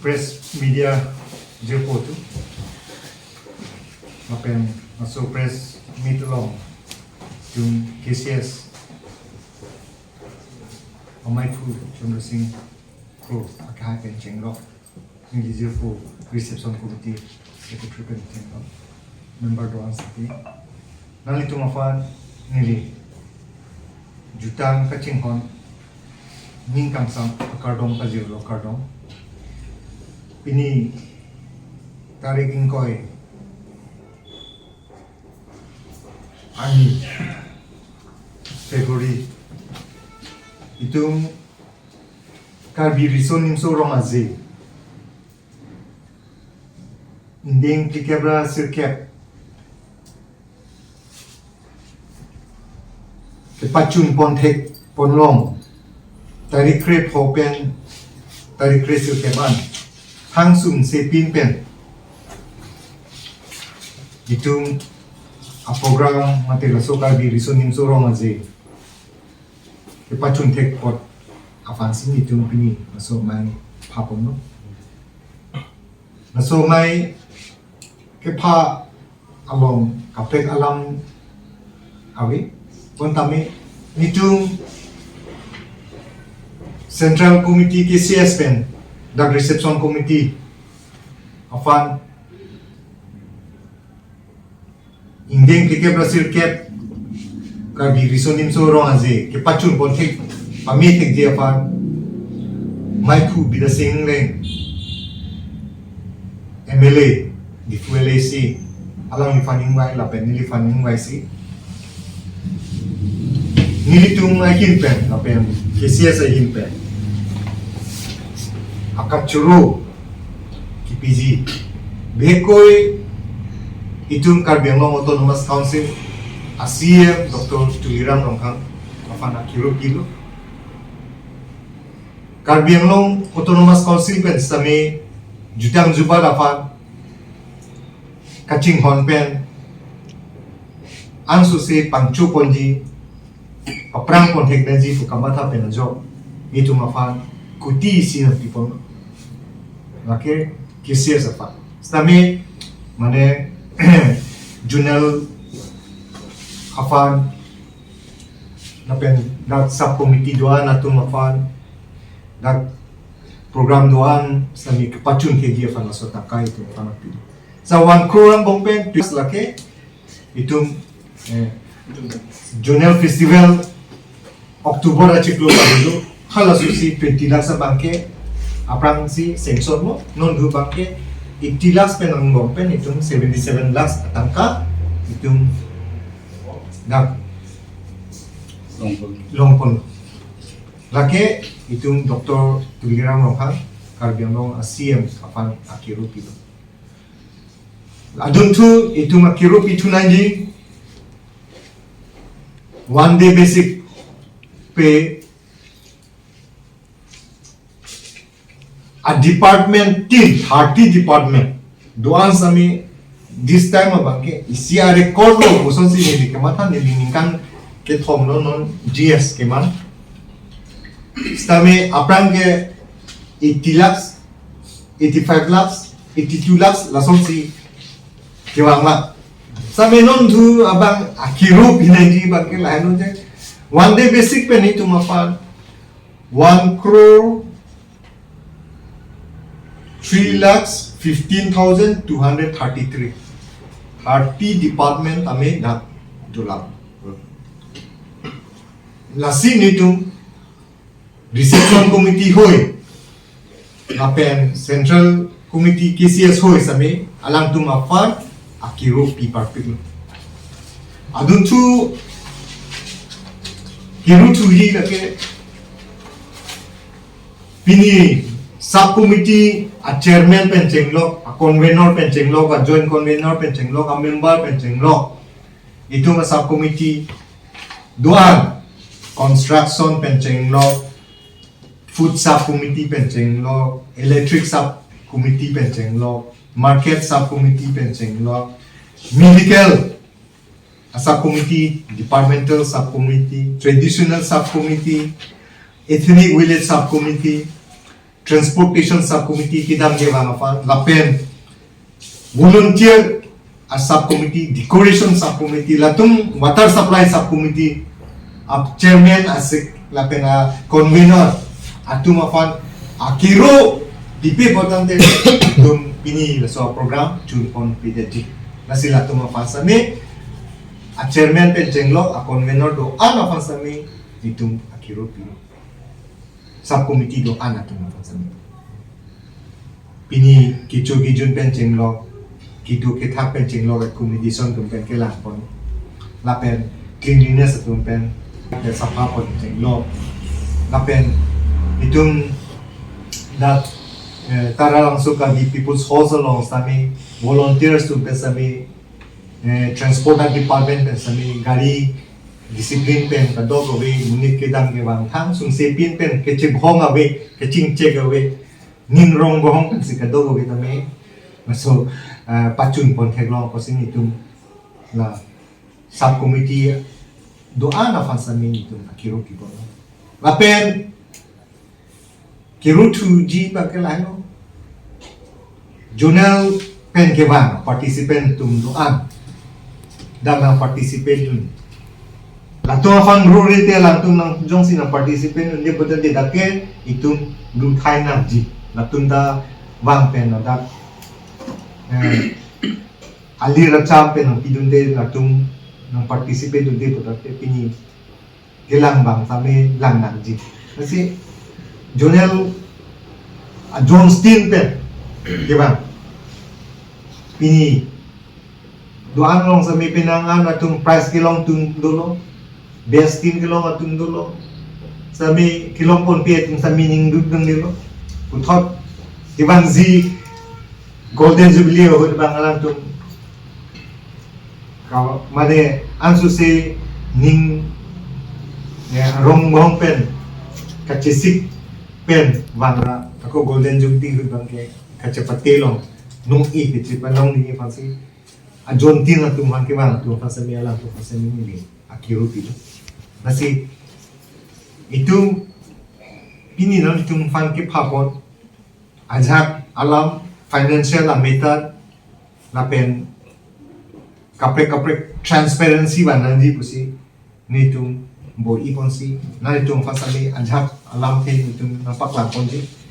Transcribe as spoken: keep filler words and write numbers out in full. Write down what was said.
Press media jirpo atum, lapen laso press meet along itum K C S amaiphu Chandra Sing Kro akehai pen chenglok, neli jirpo reception committee secretary pen chenglok, member do-an sitame, nanglitum aphan neli jutang kachinghon ning kangsam akardom pajirlo, kardom. Pini tarik ingkoi arni February, itum Karbi Riso Nimso Rong Aje, ingdeng phlikep ra sirkep kepachun ponthek ponlong, tarik krepho pen tarik kresirkep an, Thangsum Sepin pen itum aprogram mate laso Karbi Riso Nimso Rong Aje kepachun thek apot aphansi itum pini laso amei phaponlo. Laso amei kepha along kaprek alam ave. Bonta me itum Central Committee K C S pen dak Reception Committee aphan ingdeng phlikep ra sirkep Karbi Riso Nimso Rong Aje kepachun ponthek pame thekji aphan maiphu Bidya Sing Engleng, M L A, Diphu L A C, alangliphan ingvai lapen neliphan ingvaisi, nelitum ahin pen lapen K C S ahin pen akachoro kipiji. Bihek koi itum Karbi Anglong Autonomous Council a C E M Doctor Tuliram Ronghang aphan akiro pilo. Karbi Anglong Autonomous Council pen sitame jutang jubat aphan kachinghon pen ansose pangcho ponji, paprang ponthek nangji pu kamatha pen ajok itum aphan kuti isi nangpipon, lake K C S aphan. Sitame mane zonal aphan lapen dak sub committee do-an atum aphan, dak program do-an sitame kepachun thekji aphan laso tangka itum aphan nangpi. Sa one crore angbong pen plus lake itum, eh, zonal festival October achiklo padolo, halasusi twenty lakhs abangke aphrangsi sanction lo, non dhu abangke eighty lakhs pen angbong pen itum seventy seven lakhs atangka itum dak longpon. Longpon. Lake itum Doctor Tuliram Ronghang, Karbi Anglong a C E M aphan akiro pilo. Adunthu itum akiro pithu nangji, one day basic pay, a department tin, thirty department do-an sitame this time abangke isi a record lo, kosonsi neli kematha, neli ningkan kethom lo non G S keman. Sitame aphrang ke eighty lakhs, eighty five lakhs, eighty two lakhs lasonsi kevang ma. Sitame non dhu abang akiro pi nangji abangke lahenlo je, one day basic pen itum aphan one crore three lakhs fifteen thousand two hundred thirty three. Thirty department tame dak dolang. Lasi nelitum Reception Committee hoi lapen Central Committee K C S hoi sitame alangtum aphan akiro pi parpik. Adunthu kiro thuji lake pini sub committee a chairman pen chenglok, a convenor pen chenglok, a joint convenor pen chenglok, a member pen chenglok, itum a sub committee do-an, construction pen chenglok, food sub committee pen chenglok, electric sub committee pen chenglok, market sub committee pen chenglok, medical a sub committee, departmental sub committee, traditional sub committee, ethnic village sub committee, Transportation Subcommittee kedam kevang aphan lapen volunteer a subcommittee, decoration subcommittee, latum water supply subcommittee a chairman asik lapen a convener atum aphan akiro pipe pon tangte itum pini laso program chun pon pidetji. Lasi latum aphan sami a chairman pen chenglok, a convener do-an aphan sami itum akiro pi. Subcommittee do-an atum aphan sami. Pini kecho kejun pen chenglok, kedo kethak pen chenglok, accommodation atum pen kelang pon. Lapen cleanliness atum pen, eh, sapha pon chenglok. Lapen itum dak, eh, Taralangso Karbi People's Hostel along sami volunteers atum pen sami, eh, transport department pen sami gari discipline pen kadokave, monit kedam kevang thang sungse pin pen kechebhong ave, kechingchek ave, ning rong bohong pensi kadokave tame. Laso, eh, pachun pon theklong apotsi itum la subcommittee do-an aphan sami itum akiro kipon. Lapen kiro thuji abang ke lahelo. Zonal pen kevang participant atum do-an, dam nang participate dun. Latum aphan ruri te latum nang jongsi nang participate dunde pulote dak ke itum luthai nangji. Latum ta vang pen ladak, eh, ali racham pen nang pidunde, latum nang participate dunde pulote pini kelang abang sami lang nangji. Lasi zonal, ah, zone sixteen pen kevang. Pini do-an along sami penang an atum prize kelong atum dolo, best team kelong atum dolo. Sami kelong ponpe atum sami ningduk nangdelo. Puthot kevangji Golden Jubilee ahut abang alangtum ka, mane ansose ning, ya, rong bohong pen kachesik pen vangra ako Golden Jubilee ahut abang ke kachepate long nung i kachepalong ningje aphansi a zone sixteen atum aphan kevang atum aphan sami alangtum aphan sami neli akiro pilo. Lasi itum pini nangtum aphan kepha pon ajak alam financial a matter lapen kaprek kaprek transparency van nangji pusi nelitum bor-i ponsi, nelitum aphan sami ajak alam ke nelitum nangpaklang ponji.